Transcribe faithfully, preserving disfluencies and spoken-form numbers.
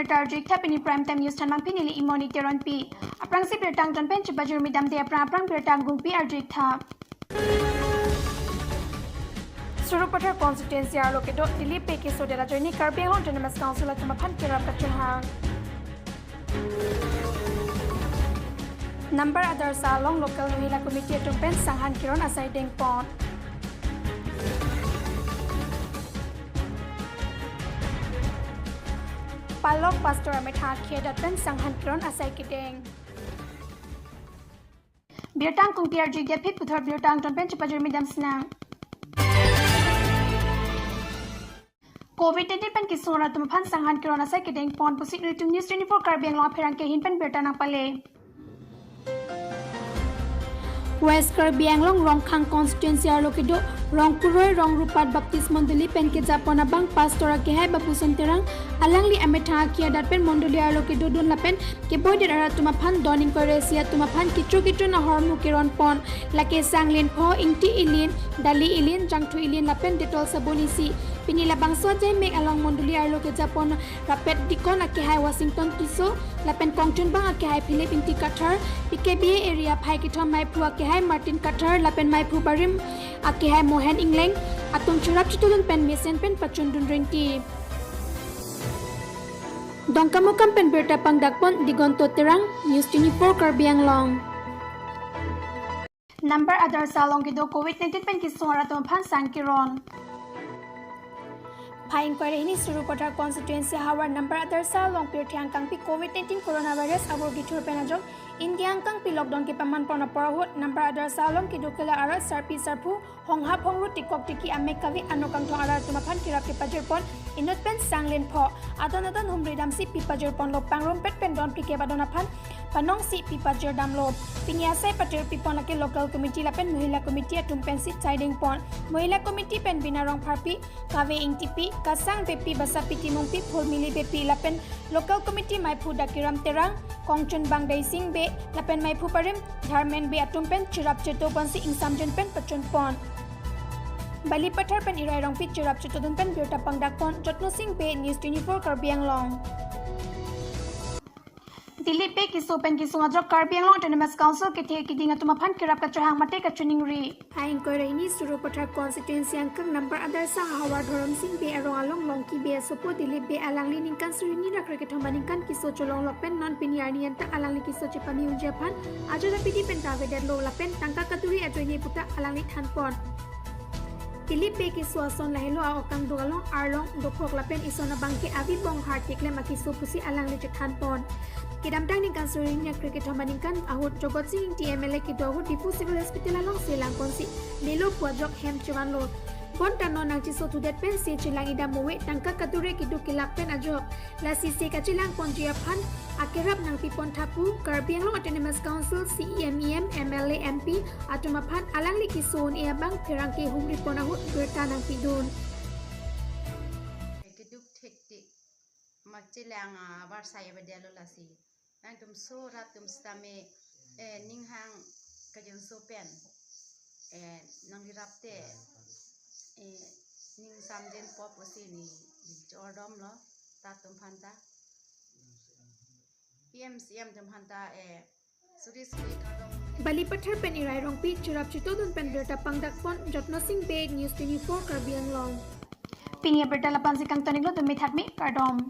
Birta arju-ik tha pini Prime Time News thanbang pini neli Imoni Teronpi. Aphrangsi birta angton pen chepajirmi damde aphrang aphrang birta angkungpi arju-ik tha. Sarupathar constituency arlo kedo Dilip Bey keso det ajoine Karbi Anglong Autonomous Council atum aphan kerap kachohang. Nambar Adarsa along local Mahila Committee atum pen sanghan kiron asai dengpon. Palok pastor amethang akhei adat pen sanghan kiron asai kedeng. Birta angkungpi arju-ik det aphi puthot birta angton pen chepajirmi dam sinang. Covid nineteen pen kesung arat atum aphan sanghan kiron asai kedengpon pusi nelitum News twenty-four Karbi Anglong apherangke ahin pen birta nangpale. West Karbi Anglong Rongkhang constituency arlo kedo Rongkuroi Rongrupat Baptist Mondoli pen kejapon abang pastor akehai Babuson Terang alangli amethang akhei adat pen mondoli arlo kedodun lapen keboidet arat atum aphan don ingkoi ra isi atum aphan kichu kichun ahormu kironpon, lake sanglin pho, ingti ilin, dali ilin, jangthu ilin lapen Dettol sabon isi. Pini labangso ajaimek along mondoli arlo kejapon rapet dikon akehai Washington Tisso lapen kongchunbang akehai Philip Ingti Kathar, P K B A area phai kethom maiphu akehai Martin Kathar lapen maiphu barim akehai Mohen Ingleng atum cherap chetudun pen mesen pen pachundun rinti. Dongkamukam pen birta pangdakpon Digonto Terang, News twenty-four Karbi Anglong. Nambar Adarsa along kedo Covid nineteen pen kesung arat atum aphan sang kiron. Phai ingkoi ra hini Sarupathar constituency havar Nambar Adarsa along pirthe angkangpi Covid nineteen coronavirus abor kethur pen ajok India angkangpi lockdown kepamanpon apor ahut Nambar Adarsa along kedo kelak arat sarpi sarpo, honghap hongru, tikok tiki, amek kave, anok kangthong arat atum aphan kerap kepajirpon inut pen sanglin pho, adon adon humri damsi pipajirponlo, pangrumpet pen don phlikep adon aphan panongsi pipajir damlo. Pini asai patirpipon lake local committee lapen Mahila Committee atum pensi chai dengpon. Mahila Committee pen Bina Rongpharpi, Kave Ingtipi, Kasang Beypi, Basapi Timungpi, Phulmili Beypi lapen local committee maiphu Dakiram Terang, kongchunbang Daising Bey lapen maiphu barim Dharmen Bey atum pen cherap chetuponsi ingsamjin pen pachunpon. Balipathar pen Irai Rongpi cherap chetudun pen birta pangdakpon Jotno Sing Bey, News twenty-four Karbi Anglong. Dilip Bey keso pen kesung ajok Karbi Anglong Autonomous Council kethe kiding atum aphan kerap kachohang mate kachiningri. Phai ingkoi ra hini Sarupathar constituency angkang Nambar Adarsa havar Dhorom Sing Bey arong along Longki Bey asopo Dilip Bey alangli ningkan suri hini ra krekethom aningkan keso cholonglok pen non pini arni anta alangli keso chepame unji aphan ajat apidi pen ta avedetlo lapen tangka kaduri ajoine puta alangli thanpon. Dilip Bey keso ason lahelo a-ok kangduk along arlong dophok lapen ison abangke avi bong har keklem akeso pusi alangli chethanpon. Kedamtang ningkan suri hini ra krekethom aningkan ahut Jagat Sing Engti M L A kedo ahut Diphu Civil Hospital alongsi langponsi melo pu ajok hem chevanlo. Bonta non nangcheso thudet pensi chelang idam ove, tangka kadure keduk kelak pen ajok. Lasi se kachelangponji aphan akerap nangpipon tha pu Karbi Anglong Autonomous Council C E M, E M, M L A, M P atum aphan alangli keso un-e abang pherangke humripon ahut birta nangpidun. Keduk thektik machelang avarsai avedetlo lasi. Nangtum so rat atum sitame, eh, ninghang kajengso pen, eh, nangrirap te, eh, ning samjin po pusi neli jordomlo, ta atum aphanta. P M C M atum aphanta, eh, suri suri kardom. Balipathar pen Irai Rongpi cherap chetudun pen birta pangdakpon Jotno Sing Bey, News twenty-four Karbi Anglong. Pini abirta lapu-ansi kangton-iklo, tumi thakmi, kardom.